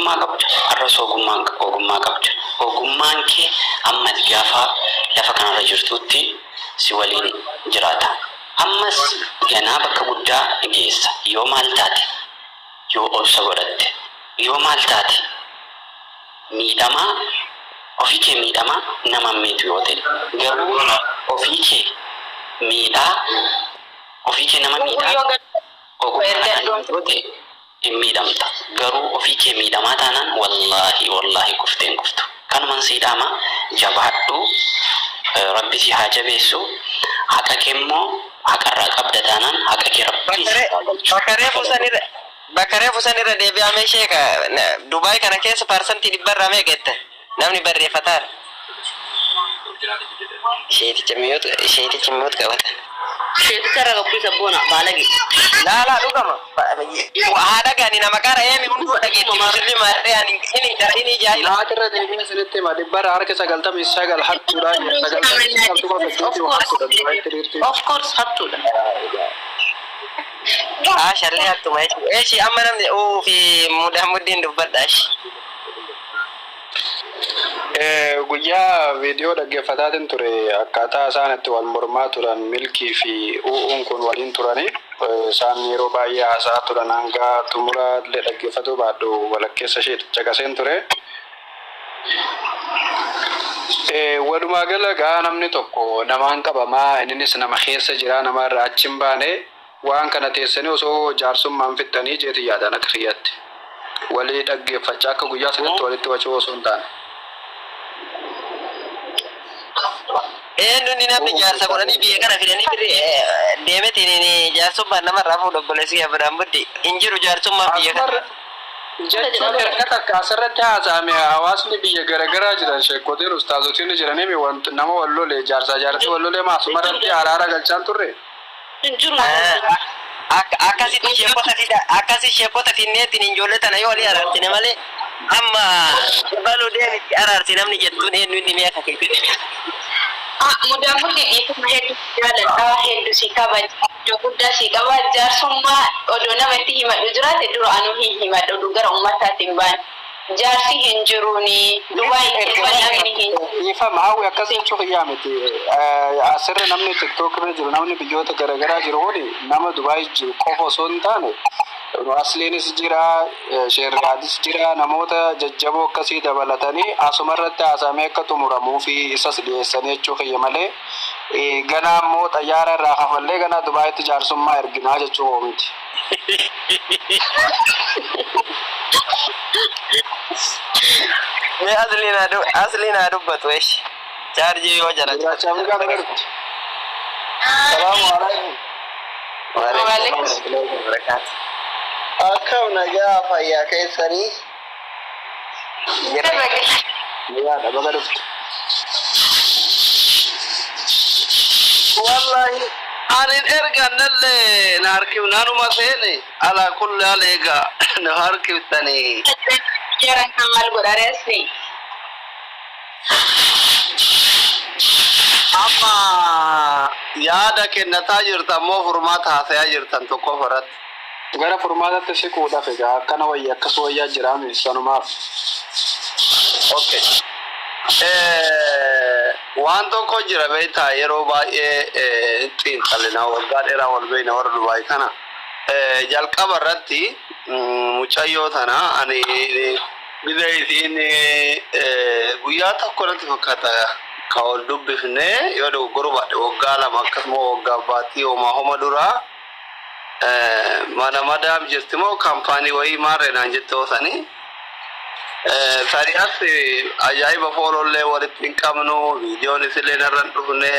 Ogummaa qabda, har'as ogummaa ogummaa qabda. Ogummaan kee amma ati gaafa lafa kanarra jirtuutti si waliin jiraata. Ammas ganaa bakka guddaa geessa. Yoo maal taate? Yoo obsa godhatte. Yoo maal taate? Miidhamaa ofii kee miidhamaa nama hin miitu yoo ta'e. Garuu ofii kee miidhaa ofii kee nama miidhaa ogummaadhaan yoo ta'e hin miidhamta. Garuu ofii kee miidhamaa taanaan wallaahi wallaahi kuftee hin kuftu. Kanuman sii dhaama jabaadhu rabbi si haa jabeessu haqa kee immoo haqarraa qabda taanaan haqa kee rabbiin Bakka siif haa galchu. bakka reefu san irra bakka reefu san irra deebi'aa mee sheeka Dubai kana keessa parsantii dhibba irraa meeqa jette namni barreeffataara. Sheeticha mute sheetichi mute qabata. Sheeticha irra gabbii sabboona baalage. Laa laa dhugama. Haa dhagani nama qara eemi hunduu dhageetti muslima ani ini ini jaahila. Naati irra deebiin isinitti hima dhibbarra harki 99 hattuudha jedhe 99 tuqa Of saddeetii course. hattuudha Dubaayitti hiriirti. Of course hattuudha. Haa shallee hattuma jechuudha. Eeshi amma namni uufi mudaa muddiin dubbadha eshi. Guyyaa viidiyoo dhaggeeffataatin ture akkaataa isaan itti wal mormaa turan Milkii fi UUn kun waliin turani. Isaan yeroo baay'ee haasa'aa turan hanga xumura illee dhaggeeffatuu baadhu walakkeessa ishee caqaseen ture. Walumaa gala gaa namni tokko namaan qabamaa inninis nama keessa jira nama irraa achi hin baane Waan kana teessanii osoo jaarsummaan fixxanii jeetiin yaada an akka kiyyaatti. Wali dhaggeeffachaa akka guyyaa sanitti walitti wacuu osoo hin taane. Eenyu inni namni jaarsa godhanii biyya kana fidanii birri deemetiin jaarsummaan namarraa fuudhu obboleessi kiyya biraan buddi hin jiru jaarsummaan biyya kana. Asumarra jechuun erga takka asirratti haasa'ame hawaasni biyya garagaraa jiran sheekkotiin ustaazotiin jiranii nama wal lole jaarsaa jaartii wal lole maa asumarratti araara galchaan turre. Hin jiru. Akka akkasitti sheekota fida akkasi sheekota finneetiin ijoollee tana yoo walii araarsine malee amma baluu deemitti araarsi namni jettuun eenyu inni mee akka keetti. Mudaa mudhi dhiifama hedduu si jaaladha hedduu si kabaja iddoo guddaa si qaba jaarsummaa odoo nama itti himadhu jiraate dura anuu hin himadha oduu gara ummataatti hin baane. Jaarsi hin jiruuni Dubai keessa namni hin jiru. Dhiifama hawwi akkas jechuu kiyyaa miti. Asirra namni tiktok irra jiru namni biyyoota garagaraa jiru kuni nama Dubai jiru qofa osoo hin taane Asliinis jira, Sheerriyaadis jira, namoota jajjaboo akkasii dabalatanii asuma irratti haasamee akka xumuramuu fi isas dhiyeessanii jechuu kiyya malee ganaa immoo xayyaara irraa kafallee ganaa Dubaayitti jaarsummaa erginaa jechuu koo miti. Mee asliin haa du- asliin haa dubbatu eshi. Chaarjii yoo jala Gurraacha Afrikaa dabarti. Salaamu alaikum. Waalaikum salaam wa barakaatu. Akkam nagaa fayyaa keessanii? Jira. Nagaadha baga dhufte. Wallahi anin ergannellee na harkifnaanuma seene alaa kulli haal egaa na harkiftanii. Jaran kan maal godha reesni? Amma yaada kennataa jirtan moo furmaata haasayaa jirtan tokkoffaa irratti? Gara furmaatatti siquudhaf egaa akkana wayya akkas wayyaa jiraami sanumaaf. Okay. Waan tokko jira beektaa yeroo baay'ee xiinxallina waggaa dheeraa wal beekna warra Dubaay kana. Jalqaba irratti mucayyoo tana ani biyya isiin guyyaa tokko natti fakkaata ka wal dubbifne yoo dogoggoruu baadhe waggaa 2 akkasuma waggaa baatii homaa homa duraa mana madaam jirti moo kaampaanii wayii maarree naan jette hoosanii. Sani as ajaa'iba foolollee walitti hin qabnu viidiyoon isillee narra hin dhufne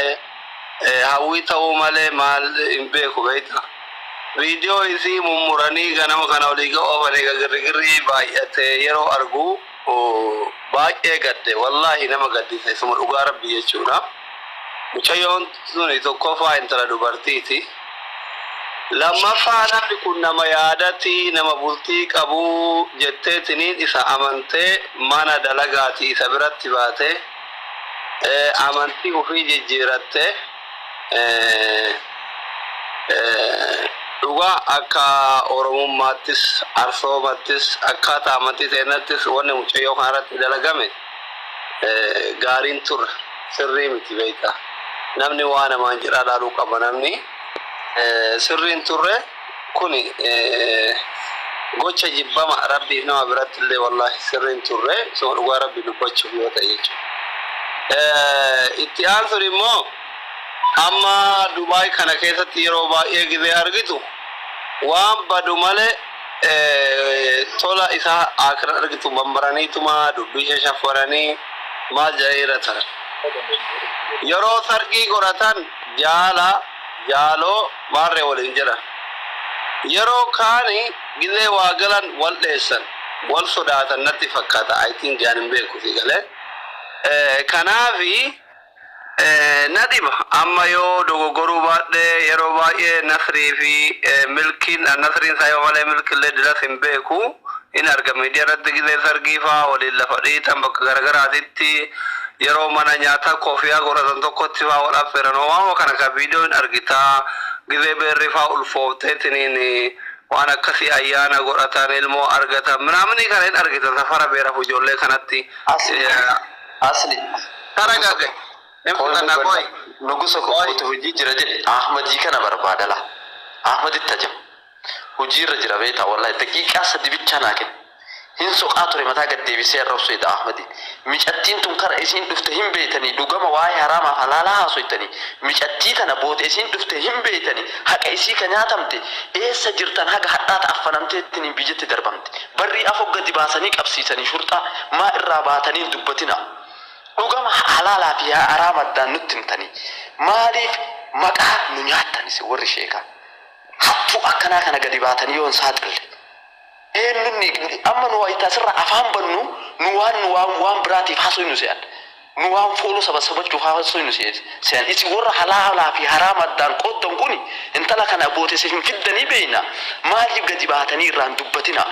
hawwii ta'uu malee maal hin beeku beekta. Viidiyoo isii mummuranii ganama kana olii ga'u oofan eega girrigirrii baay'ate yeroo argu baay'ee gadde wallaahi nama gaddisa isuma dhugaa rabbi jechuudha. Mucayyoon tuni tokkoffaa intala dubartiiti. Lammaffaa namni kun nama yaadati, nama bultii qabu jetteetiniin isa amantee mana dalagaatii isa biratti baate amantii ufii jijjiiratte Dhugaa akka Oromummaattis, Arsoomattis, akkaataa amantii teenyattis wanni mucayyoo kanarratti dalagame gaariin turre, sirrii miti beektaa. Namni waa namaan jedhaa laaluu qaba. Namni sirriin turre kuni gocha jibbama Rabbiif nama biratti illee, wallaahi sirriin turre, suma dhugaa Rabbi dubbachuuf yoo ta'e jechuudha. Itti aansuun immoo amma Dubaay kana keessatti yeroo baay'ee gizee argitu waan badu malee tola isaa akiran argitu bambaraniituma dubbii shashaffaranii maal jedhanii irra taran. Yeroo sargii godhatan jaala jaaloo maarree waliin jedhan. Yeroo kaani gizee waa galan wal dheessan, wal sodaatan natti fakkaata. I think ani hin beeku si galee. Kanaafi na dhiba. Amma yoo dogoggoruu baadhee, yeroo baay'ee Nasrii fi Milkiin, Nasriin isaa yoo malee Milkiillee diras hin beeku, in arga miidiyaa irratti gizee sargii faa waliin lafa dhiitan, bakka garagaraatitti yeroo mana nyaataa koofiyaa godhatan tokkotti faa wal affeeran, homaama kana ka viidiyoo hin argitaa. Gizee beerri faa ulfoofteetiniin waan akkasii ayyaana godhatan, ilmoo argatan minaamini kana hin argita safara beeraaf ijoollee kanatti. Asli. Asli. Taragaage. Hin fixannaa, qoy. Nugusa Qoy. kootu hojii jira jedhe. Ahmadii kana barbaadala. Ahmaditti ajama. Hojiirra jira beektaa, wallahi daqiiqaa 3 bichaa naa kenna. Hin soqaa ture, mataa gad deebisee arrabsuudha Ahmadiin. Micattiin tun kara isiin dhufte hin beeytanii, dhugama waa'ee haraamaaf halaalaa haasoytanii, micattii tana booda isiin dhufte hin beeytanii, haqa isii ka nyaatamte eessa jirtan? Haga hadhaata affanamteettiniin biyyatti darbamte. Barrii afoo gadi baasanii qabsiisanii shurxaa maa irraa baatanii hin dubbatinaa. Dhugama halaalaa fi haraama addaan nutti himtanii maaliif maqaa nu nyaattan isin warri sheekaa? Hattuu akkanaa kana gadi baatanii yoo hin saaxille eenyunni amma nu wayita asirra afaan bannu, nu waan nu waan waan biraatiif haasofnu se'an, nu waan fooloo saba sabachuuf haasofnu se'an. Isin warra halaalaa fi haraama addaan qooddan kuni intala kana boote isin hin fiddanii beeyna, maaliif gadi baatanii irraan dubbatina?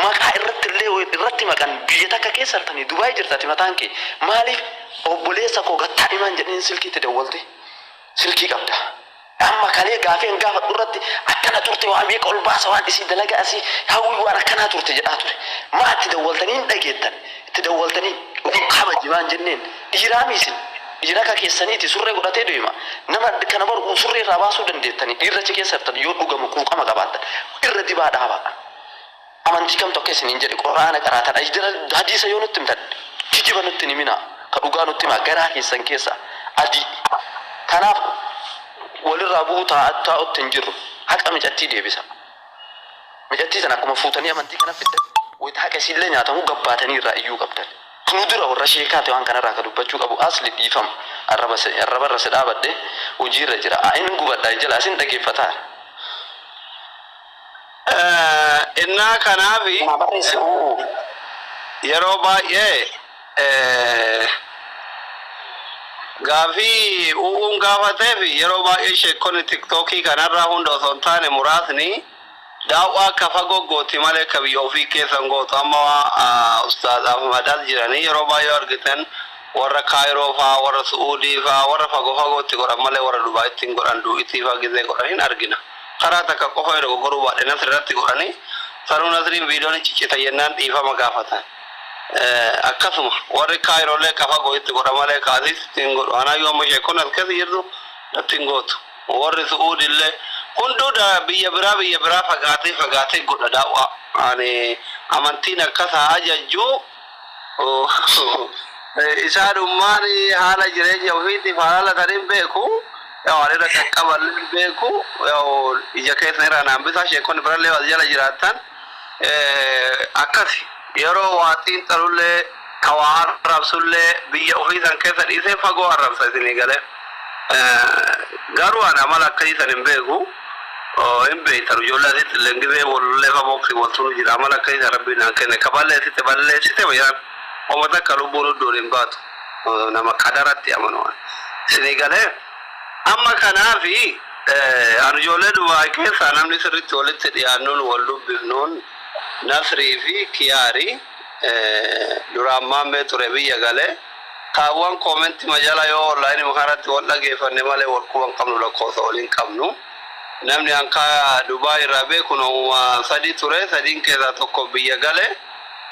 Maqaa irratti illee irratti maqan biyya takka keessa jirtanii, Dubaay jirtati mataan kee, maaliif obboleessa koo gattaa imaan jedheen silkiitti dawwalte? Silkii qabda. Amma kalee gaafeen gaafadhu irratti akkana turte, waan meeqa ol baasa, waan isii dalagaa asii hawwii waan akkanaa turte jedhaa ture. Maa itti dawwaltanii hin dhageettan? Itti dawwaltanii dhugum kabaji maan jenneen? Dhiiraa isin dhiira ka keessaniiti surree godhatee deema. Nama kana baru surree irraa baasuu dandeettanii, dhiirra achi keessa jirtan yoo dhugama quuqama qabaattan irra dibaa dhaabaa. Amantii kamtu akka isiniin jedhe Qur'aana qaraatan, hadiisa yoo nutti himtan, kijiba nutti hin himinaa, ka dhugaa nutti himaa garaa keessan keessa adii. Kanaaf walirraa bu'uu taa'utti hin jirru. Haqa micattii deebisa. Micattii sana akkuma fuutanii amantii kana fiddan, wayita haqa isiillee nyaatamu gabbaatanii irraa iyyuu qabdan. Nu dura warra sheekaati waan kanarraa ka dubbachuu qabu. Asli dhiifama, arraba arrabarra si dhaabadhe, hojiirra jira. Inni gubadha jala asin dhageeffataa. Innaa kanaafi Naa barreessi u'uu. yeroo baay'ee gaafii u'uun gaafateef, yeroo baay'ee sheekonni Tiktookii kanarraa hunda osoo hin taane muraasni daawwaa akka fagoo gooti malee ka biyya ofii keessan gootu. Amma Ustaaz Ahmad as jiranii yeroo baay'ee argitan warra Kaayiroo faa, warra Su'uudii faa, warra fagoo fagootti godhan malee warra Dubaayitti hin godhan. Du'itii faa gizee godhan hin argina. Karaa takka qofa yoo dogoggoruu baadhe Nasri irratti godhanii, sanuu Nasriin viidiyoon ciccita jennaan dhiifama gaafatan. Akkasuma warri Kaayiroolee ka fagoo itti godha malee ka asiis itti hin godhu. Anaayyuu amma sheekonni as keessa jirtu natti hin gootu. Warri Su'uudillee hunduu biyya biraa biyya biraa fagaatee fagaatee godha daawwaa. Ani amantiin akkas haa ajajju, isaanummaan haala jireenya ofiitiif haala kan hin beeku, waan irra qaqqaballee hin beeku. Ija keessa irraa naan bisaa, sheekonni birallee as jala jiraattan akkasi yeroo waa xiinxalullee ka waa arrabsullee biyya ofii san keessa dhiisee fagoo arrabsa isinii galee. Garuu ani amala akkasii san hin beeku. Hin beektan, ijoollee asitti illee gizee walullee fa boksii waltunu jira. Amala akkasii san Rabbiin naan kenne. Ka balleessite balleessite jedhan, oma takka lubbuun udduun hin baatu. Nama qadaratti amanu isinii galee. Amma kanaafi ani ijoollee Dubaay keessaa namni sirriitti walitti dhiyaannuun wal dubbifnuun Nasrii fi Kiyaari. Duraan maammee ture biyya galee. Kaawwan comment majala yoo online kanarratti wal dhageeffanne malee wal quban qabnu, lakkoofsa waliin qabnu. Namni hankaa Dubaay irraa beeku namuma sadi ture. Sadiin keessaa tokko biyya gale.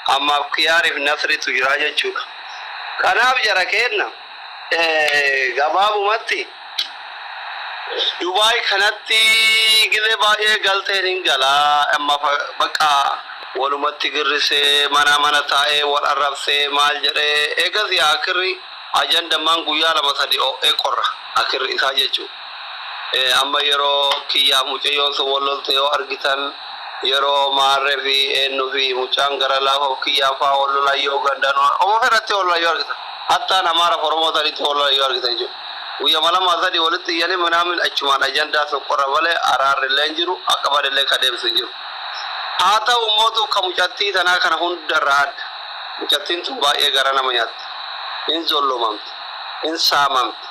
Ammaaf Kiyaariif Nasritu jira jechuudha. Kanaaf jara keenna gabaabumatti Dubaay kanatti gizee baay'ee galteen hin gala. Amma bakka walumatti girrisee, mana mana taa'ee wal arrabsee, maal jedhee, eegas akirri ajandammaan guyyaa 2 3 o'ee qorra akirri isaa jechuudha. Amma yeroo kiyyaaf mucayyoon sun wal lolte yoo argitan, yeroo maarree fi eenyu fi mucaan gara laafaaf kiyyaa faa wal lolan, yoo gandaan oma fedhatte wal lolan yoo argitan, hattaan Amaaraaf Oromoo sanitti wal lolan yoo argitan jechuudha. Guyyama 2 3 walitti iyyanii minaamin achumaan ajandaa sun qorra malee araarri illee hin jiru, aqaban illee ka deemsu hin jiru. Haa ta'u immootu ka mucattii tanaa kana hundarraa adda. Mucattiin tun baay'ee gara nama nyaatti. Hin zollomamte. Hin saamamte.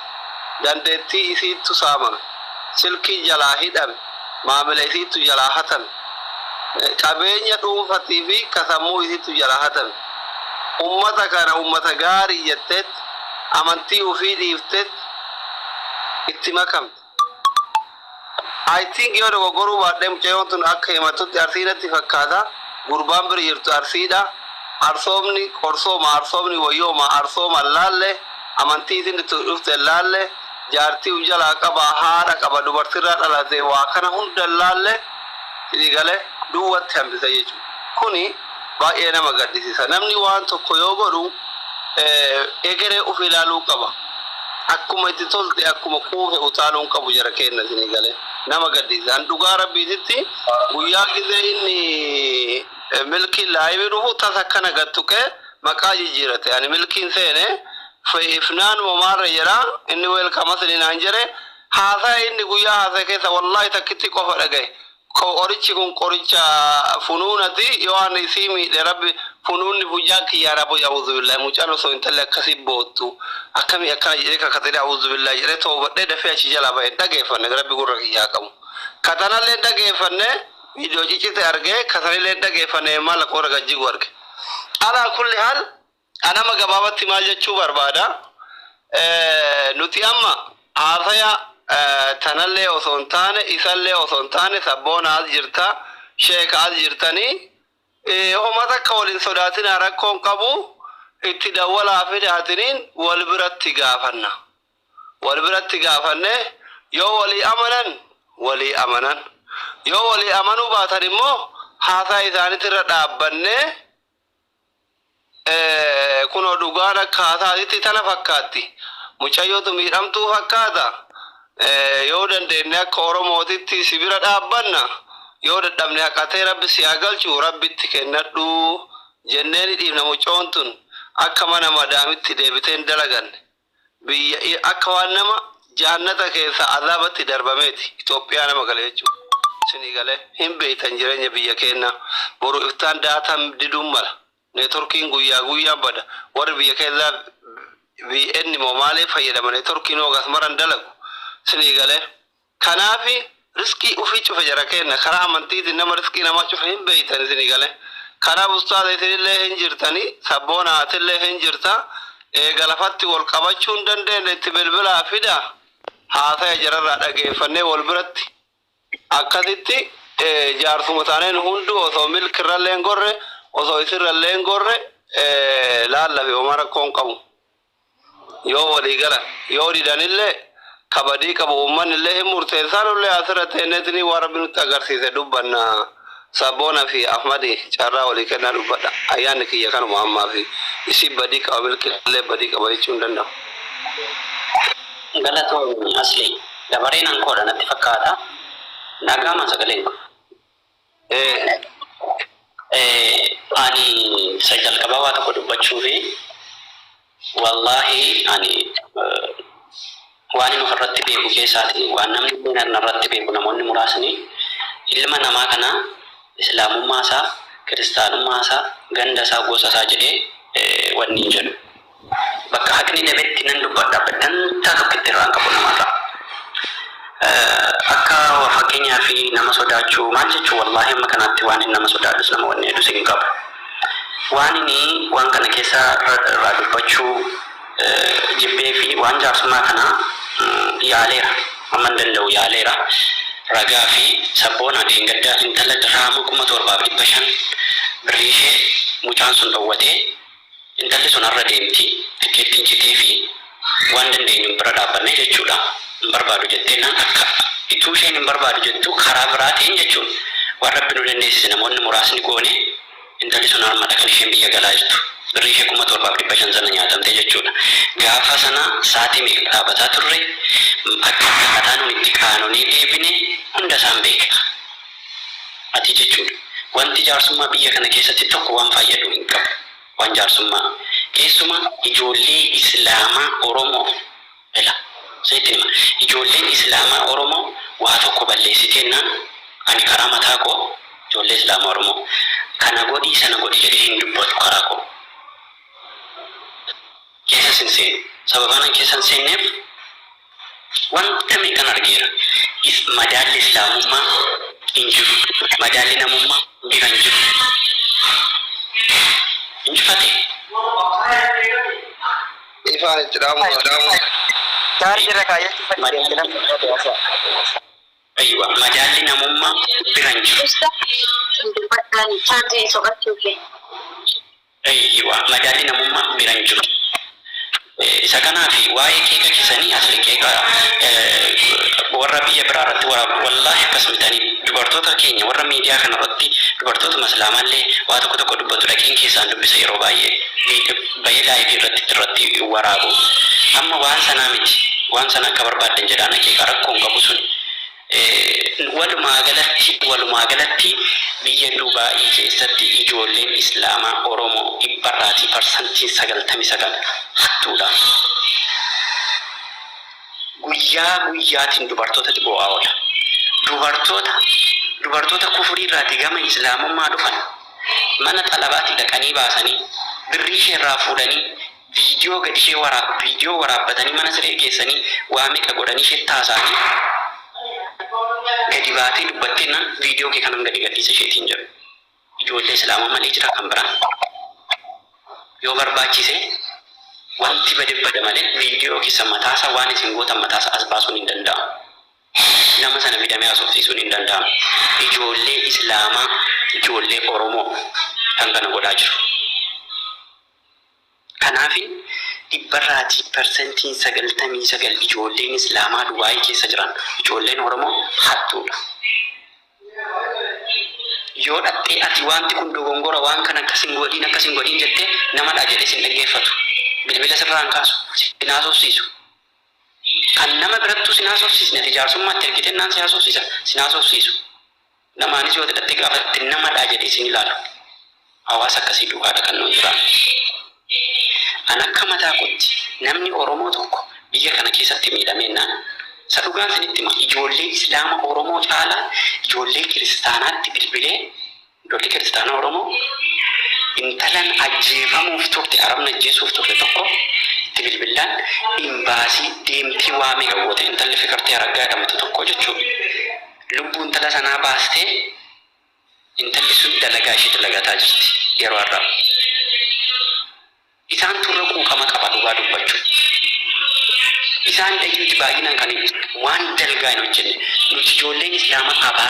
Dandeettii isiittu saamame. Silkii jalaa hidhame. Maamila isiittu jalaa hatame. Qabeenya dhuunfatii fi ka sammuu isiittu jalaa hatame. Ummata kana ummata gaarii jetteet, amantii ufii dhiifteet itti makamte. I think yoo dogoggoruu baadhee, mucayyoon tun akka himattutti Arsii natti fakkaata. Gurbaan bira jirtu Arsiidha. Arsoomni qorsooma, arsoomni wayyooma, arsooma laalle, amantii isin itti dhufte laalle, jaartii uf jalaa qaba, haadha qaba, dubartirraa dhalate, waa kana hunda laalle, sidii galee duwwatti hambisa jechuudha. Kuni baay'ee nama gaddisiisa. Namni waan tokko yoo godhu egeree uf ilaaluu qaba. Akkuma itti tolte, akkuma quufe utaaluu hin qabu, jara kenna, isinii galee. Nama gaddisiisa. An dhugaa rabbiititti guyyaa gizee inni milkiin live dhufu tasa akkana gad tuqee maqaa jijjiirate. Ani milkiin seene ifnaan momaarra jedha, inni welcome asli naan jedhe. Haasaa inni guyyaa haasaa keessa wallahi takkitti qofa dhagaye. Qorichi kun qoricha funuunati, yoo ani isii miidhe rabbi funuunni funyaan kiyyaan abu, a'uudhu billahi, mucaan osoo intalli akkasii boottu akkamii akkana jedhee kakatee, a'uudhu billahi jedhee toobadhee dafee achi jalaa bahe. Dhageeffanne, rabbi gurra kiyyaa qabu. Katanallee dhageeffanne, viidiyoo ciccite argee, kasanillee dhageeffanne, maal qoora gajjigu arge. Alaa kulli haal, anama gabaabatti maal jechuu barbaada? Nuti amma haasaya tanallee osoo hin taane, isallee osoo hin taane, sabboona as jirta, sheeka as jirtanii, homa takka waliin sodaatinaa, rakkoon qabu, itti dawwalaa fidaatiniin wal biratti gaafanna. Wal biratti gaafanne, yoo walii amanan walii amanan, yoo walii amanuu baatan immoo haasaa isaaniitirra dhaabbannee, kunoo dhugaan akka haasaatitti tana fakkaatti. Mucayyootu miidhamtuu fakkaata. Yoo dandeenye akka Oromootitti si bira dhaabbanna. Yoo dadhabne haqatee rabbi si haa galchu, rabbitti kennadhu jennee ni dhiifna. Mucoon tun akka mana madaamitti deebitee hin dalaganne. Biyya akka waan nama jahannata keessa azaabatti darbameeti. Itoophiyaa nama gale jechuudha. Isinii galee hin beektan jireenya biyya keenyaa. Boru iftaan daataan diduun mala. Networkiin guyyaa guyyaan bada. Warri biyya keessaa VN moo maaliif fayyadama? Networkiin hoogas maran dalagu. Isinii galee. Kanaafi riskii ufii cufe, jara kenna, karaa amantiitiin nama riskii namaa cufe hin beeytan, isinii galee. Kanaaf ustaaza, isinillee hin jirtanii, sabboona atillee hin jirta. Eega lafatti wal qabachuu hin dandeenye, itti bilbilaa fida. Haasaya jararraa dhageeffannee wal biratti akkasitti jaarsuma taaneen hunduu osoo milkirrallee hin gorre, osoo isirrallee hin gorre, laallafi, homaa rakkoo hin qabu. Yoo walii galan, yoo didanillee kabadii qabu uummanni illee hin murteessaa, nullee asirra teenneetini waan rabbi nutti agarsiise dubbanna. Sabboona fi Ahmadi carraa walii kennaa dubbadha. Ayyaanni kiyya kanuma ammaa fi isii badii qaba, milkillee badii qaba jechuu hin danda'u. Galatoomi Asli. Dabareen hankoodha natti fakkaata. Dhaga'ama sagaleen kun? Ee. Ani isa jalqabaa waa tokko dubbachuu fi wallaahi ani waan inni ofirratti beeku keessaati, waan namni illee narratti beeku, namoonni muraasni ilma namaa kana islaamummaa isaa, kiristaanummaa isaa, ganda isaa, gosa isaa jedhee wanni hin jedhu. Bakka haqni dabetti nan dubbadha, dantaa tokkitti irraan qabu namarraa. Akka fakkeenyaa fi nama sodaachuu maal jechuu, wallaahi amma kanaatti waan inni nama sodaadhus, nama wanni hedus hin qabu. Waan inni waan kana keessa irraa dubbachuu jibbee fi waan jaarsummaa kana yaaleera. Amma hin danda'u yaaleera. Ragaa fi sabboonaa dheengadda intala dirhaama 7,500 birrii ishee mucaan sun dhowwatee, intalli sun har'a deemti, tikkeettiin citee fi waan dandeenyuun bira dhaabbanne jechuudha. Hin barbaadu jetteenaan, akka ituu isheen hin barbaadu jettu karaa biraatiin jechuun waan Rabbi nu dandeessise namoonni muraasni goone, intalli sun harmadha kan isheen biyya galaa jirtu. Birrii ishee 7,500 sana nyaatamte jechuudha. Gaafa sana sa'aatii meeqa dhaabataa turre, akka akkaataa nuyi itti qaanonee deebine hunda isaan beeka. Ati jechuudha. Wanti jaarsummaa biyya kana keessatti tokko waan fayyadu hin qabu. Waan jaarsummaa. Keessumaa ijoollee Islaamaa Oromoo ila. Sitti hima. Ijoolleen Islaamaa Oromoo waa tokko balleessiteennaan, ani karaa mataa koo ijoollee Islaamaa Oromoo kana godhii sana godhi jedhee hin dubbatu karaa koo. Keessa sin seenu. Sababaan an keessa hin seenneef wanta meeqan argeera. Madaalli Islaamummaa hin jiru. Madaalli namummaa bira hin jiru. Injifate. Ifaan itti dhaamu. Chaarjii irra kaayyachuu fedhi namni. Aywa, madaalli namummaa bira hin jiru. Dubbadhaan chaarjii soqachuu kee. Aywa, madaalli namummaa bira hin jiru. Isa kanaaf waa'ee qeeqa keessanii, asli qeeqa warra biyya biraa irratti waraabu, wallaahi akkas mitanii dubartoota keenya warra miidiyaa kana irratti dubartoota islaamaallee waa tokko tokko dubbatu dhaqeen keessaan dubbisa, yeroo baay'ee bahee live irratti waraabu. Amma waan sanaa miti, waan sana akka barbaaddan jedhaan akeeka rakkoo hin qabu sun. Walumaa galatti biyya Dubaa'ii keessatti ijoolleen Islaamaa Oromoo dhibbarraatii 99% hattuudha. Guyyaa guyyaatiin dubartootatti bu'aa oola. Dubartoota kufurii irraatii gama Islaamummaa dhufan mana xalabaatti dhaqanii baasanii, birrii ishee irraa fuudhanii, viidiyoo gadi ishee viidiyoo waraabbatanii, mana siree geessanii, waa meeqa godhanii ishee taasanii, gadi baatee dubbatteenaan viidiyoo kee kanan gadi gadhiisa isheetiin jedhu. Ijoollee Islaamaa malee jira kan biraan. Yoo barbaachise wanti bade bade malee viidiyoo keessa mataasa waan isin gootan mataasa as baasuun hin danda'amu. Nama sana fidamee haasofsiisuun hin danda'amu. Ijoollee Islaamaa, ijoollee Oromoo kan kana godhaa jiru. Kanaafin dhibbarraatii 99% ijoolleen Islaamaa Dubaayii keessa jiran, ijoolleen Oromoo hattuudha. Yoo dhattee ati wanti kun dogongora, waan kana akkas hin godhiin, akkas hin godhiin jettee, namadha jedhee sin dhaggeeffatu. Bilbila sirraa hin kaasu, sin haasofsiisu. Kan nama birattuu sin haasofsiisne, ati jaarsummaatti ergitee naan si haasofsiisa, sin haasofsiisu. Namaanis yoo dhattee gaafatte namadha jedhee sin ilaalu. Hawaasa akkasii duukaadha kan nuyi jiraannu. An akka mataa kootti namni Oromoo tokko biyya kana keessatti miidhameennaan, isa dhugaan isinitti hima, ijoollee Islaama Oromoo caalaa ijoollee kiristaanaatti bilbilee, ijoollee kiristaanaa Oromoo intalan ajjeefamuuf turte, Arabni ajjeesuuf turte tokko itti bilbilaan, imbaasii deemtee waa meeqa goote, intalli Fiqirtee Araggaa jedhamtu tokko jechuudha. Lubbuu intala sanaa baastee, intalli sun dalagaa ishee dalagataa jirti yeroo har'aa. Isaan turre quuqama qaba dhugaa dubbachuu. Isaan dhayyuuti baay'inaan kan waan dalgaa hin hojjenne. Nuti ijoolleen Islaamaa abaar